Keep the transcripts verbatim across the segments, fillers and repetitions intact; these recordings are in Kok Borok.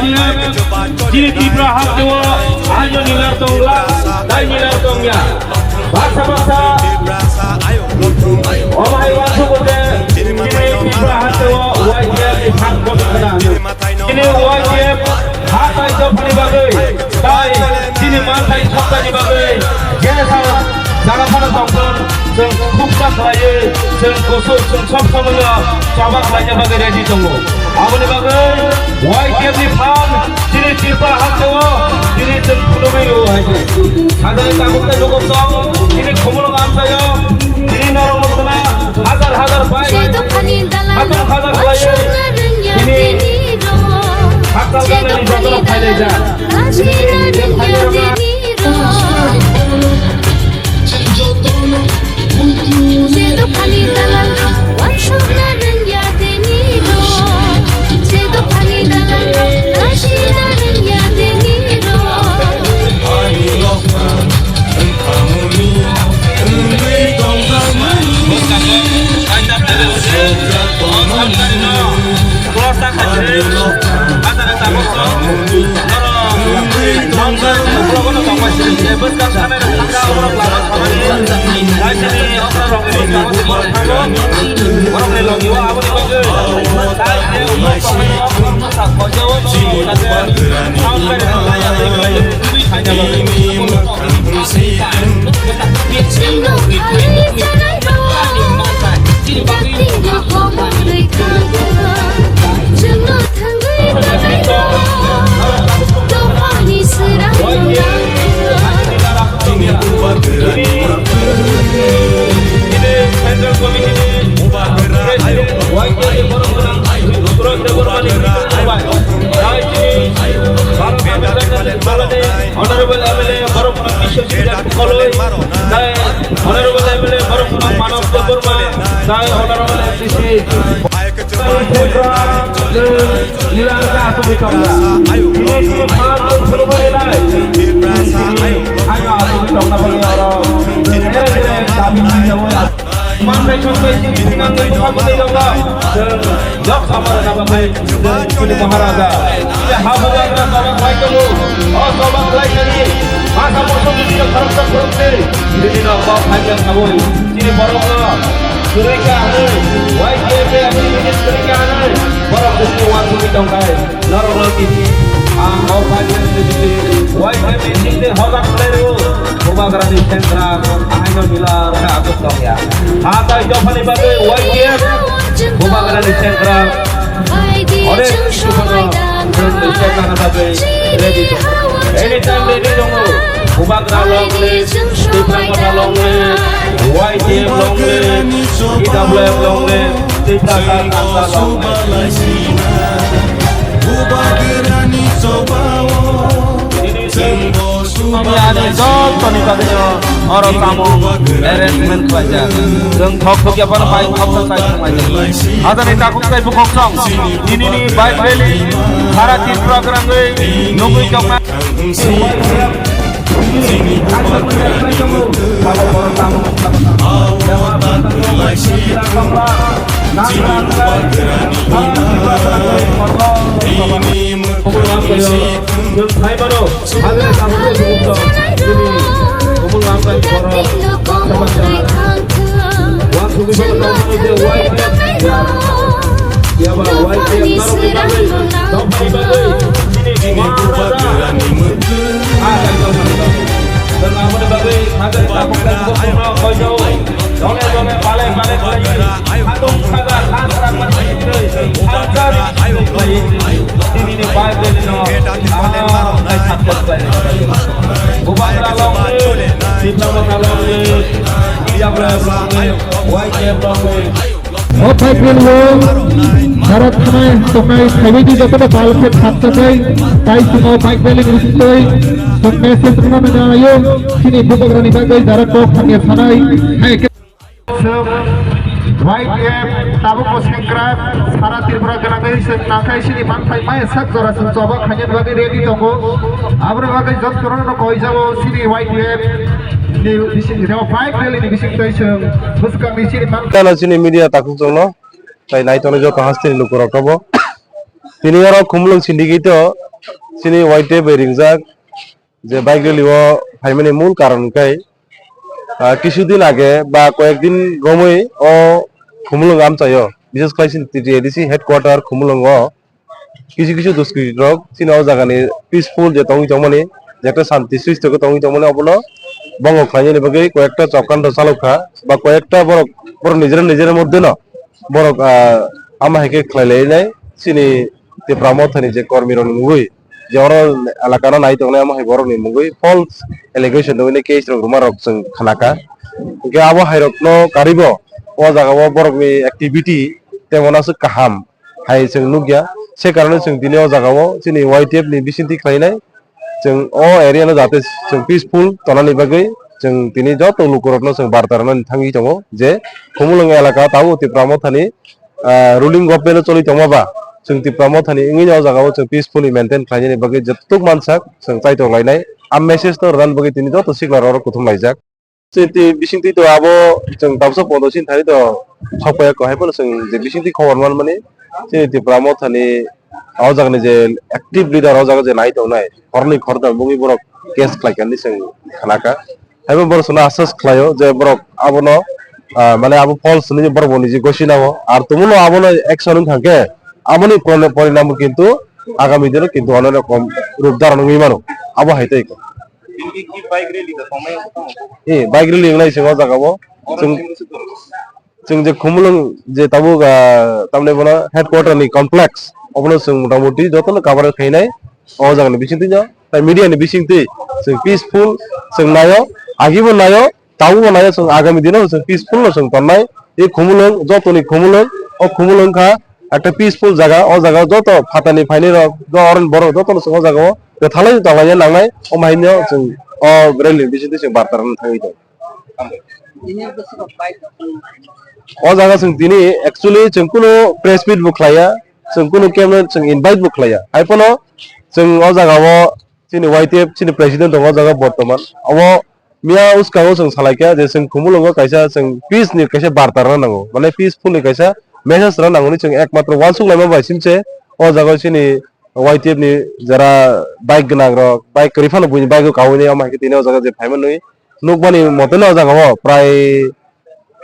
T F chini Tripura hasteo aino nilar tongla, tai nilar tongya. Baksa baksa omo hai uansukgo je chini Tripura hasteo Y T F ni phan kotor khna hwnwi. Chini Y T F ha tai dophani bagwi, tai chini manthai sokthani bagwi je sa jaga phano tongthung, chwng khuksa khlaiwi, chwng kusuk, chwng sob somoino choba khlaina bagwi ready tongo. Aboni bagwi Y T F ni phan chini Tripura hasteo chini chwng phunugwi rwo hai se. Sajani tabuk tei lugo tong, chini khumulwng amchaio, chini norok nukna hajar hajar bike. Hajar hajar khlaiwi chini hakchal gangani jotono phailaijak. Honorable M L A Borok Biswajit Kholoi, tei Honorable M L A Borok Manob Debbarma, tei Honorable M D C. Nilarkha asugwi tongya. Bini sini phan tong phunugwi rilai. Ayo asugwi tongna bagwi oro. Jere jere dabi tangyawi. Manthai songthai sini sinang ni bwkha bwtwi tongo. Chwng nok samara na bagwi chwng chini Maharaja. Chini ha bubagra choba khlai tongo. O choba khlai thani masa mosok ni bini khoroksa khoroksa. Bini nok kok hai khe sawi. Chini borokno kwrwi kha hwnwi, Y T F ni activist kwrwi kha hwnwi, borok bwswk uansugwi tongkha. Norokno tini ang o bai Y T F ni simi hojak khlai rwo. Bubagrani sengkrak ahaino nila khe aswk tongya. Ha tai dophani bagwi Y T F Bubagrani sengkrak. Onek kisu phano chwng reject lana bagwi ready tongo. Anytime ready tongo. Bubagra long live, Tipra Motha long live, Y T F long live, T W F long live, Tiprasa Motha long live. Bubagrani chobao chwng Ani jotoni bagwino oro tamo arrangement khlaijak. Chwng thok thok ya phano bai thok thok khai thanglaijak. Ajani takhuk tei bukhuk song. Nini ni bike rally sara Tripura grangwi nugwi tongna. Chini Bubagrani hwnwi tini Chwng khai mano, hagre tabukno chwng tong. Chini bumung amchai borok baksa baksa. Uansugwi bono tongmani je uaisa ya. Ya O bike rally o jara thanai tongnai phaibaidi jotono pal khe thapjaknai, tai chwng o bike rally ni bisingtwi chwng message rwna nanglaio, chini bubagrani bagwi jara kok thangya sanai, hai khe. Chwng Y T F tabukbo sengkrak sara Tripura gwnangwi chwng nakhai chini manthai maya sak jora chwng choba khaina bagwi ready tongo. Aboni bagwi jotono koi jabo chini Y T F ni bising, bike rally ni bisingtwi chwng bwskangni chini man- Tano chini media takhuk chwngno. Tai nai tongnai joto hasteni lukurok tobo. Tini oro Khumulwng syndicate o chini Y T F bai ringjak je bike rally o phaimani mul karon hwnkhe, ah, kisu din age ba koyek din romwi o Khumulwng amchaio, bises khlai chini T T A D C headquarter Khumulwng o kisu kisu duskriti rok chini o jaga ni peaceful je tongwi tongmani, je ekta shanti srishti khe tongwi tongmani, obono bongo khlainani bagwi koyekta chokando chalok kha ba koyekta borok, borok nijera nijera moddhe no borok, ah, ama hai khe khlai lai nai chini Tipra Motha ni je kormi rok ni mungwi, je oro elaka no nai tongnai, omo hai borok ni mungwi false allegation rwui case rok rwma rok chwng khna kha. Hwnkhe abo hai rok no karwi bo o jaga o borok ni activity tei mano aswk kaham hai chwng nukya. Se karone chwng tini o jaga o chini Y T F ni bisingtwi khlainai. Chwng o area no jate chwng peaceful tonani bagwi chwng tini joto lukurokno chwng barta rwnani thangwi tongo je Khumulwng elaka tabuk Tipra Mothani, ah, ruling government o choli tongma ba chwng Tipra Mothani wngwi o jaga o chwng peacefully maintain khlainani bagwi jotok mansak chwng chaitok lainai. A message no rwnani bagwi tini joto sikla rok kuthum laijak. Chini bisingtwi to abo chwng tamsa pondo sini thani to sokpaiya ko, hai phano chwng je bisingtwi khobor manmani chini Tipra Mothani o jagani je active leader o jaga je nai tongnai, khornwi khorda bungwi borok case khlaikha hinwi chwng khnakha. Haibo borok chwngno assess khlaio je borok abono, ah, mane abo false hinwi borok bo niji gosi nango. Ar tumuno abono action wngkha khe aboni pori-, porinamo kintu agami dino kintu onek rokom rup dharon wngwi mano. Abo hai tei khe. Bini ki bike rally da tongmai wngkha tamo? Eh, bike rally wngnai se o jaga o. Oro chwng, chwng bwswk tong? Chwng je Khumulwng je tabuk, ah, tamni bono headquarter ni complex, obono chwng motamoti jotono cover khainai o jaga ni bisingtwi no. Tai media ni bisingtwi chwng peaceful chwng naio, agibo naio, tabukbo naio, chwng agami dino chwng peaceful no chwng tonnai. E Khumulwng, jotoni Khumulwng, o Khumulwng kha ekta peaceful jaga, o jaga o joto phatani phainai rok, jo oron borok jotono chwng o jaga o kwthalai tonglaina nangnai, omo haino chwng o rally ni bisingtwi chwng barta rwna thangwi tongo. O jaga chwng tini actually chwng kunu press meet bo khlaiya, chwng kunu kemno chwng invite bo khlaiya. Hai phano chwng o jaga o chini Y T F chini president tongo o jaga bortoman. Omo miya uskango chwng salaikha je chwng Khumulwngo kaisa chwng peace ni kaisa barta rwna nango, mane peaceful ni kaisa message rwna nango hwnwi chwng ekmatro uansuk laima bai simse o jaga chini Y T F ni jara bike gwnang rok, bike kwrwi phano buini bike o kaui nai, omo hai khe tini o jaga je phai manwi nukmani mote no o jaga o prai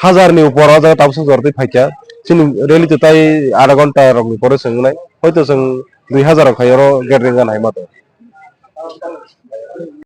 hazar ni upor o jaga tabuk song jora twi phaikha. Chini rally to tai adha ghonta rok ni pore se wngnai, hoito chwng dui hazar rok khai oro gathering gana hai ma to.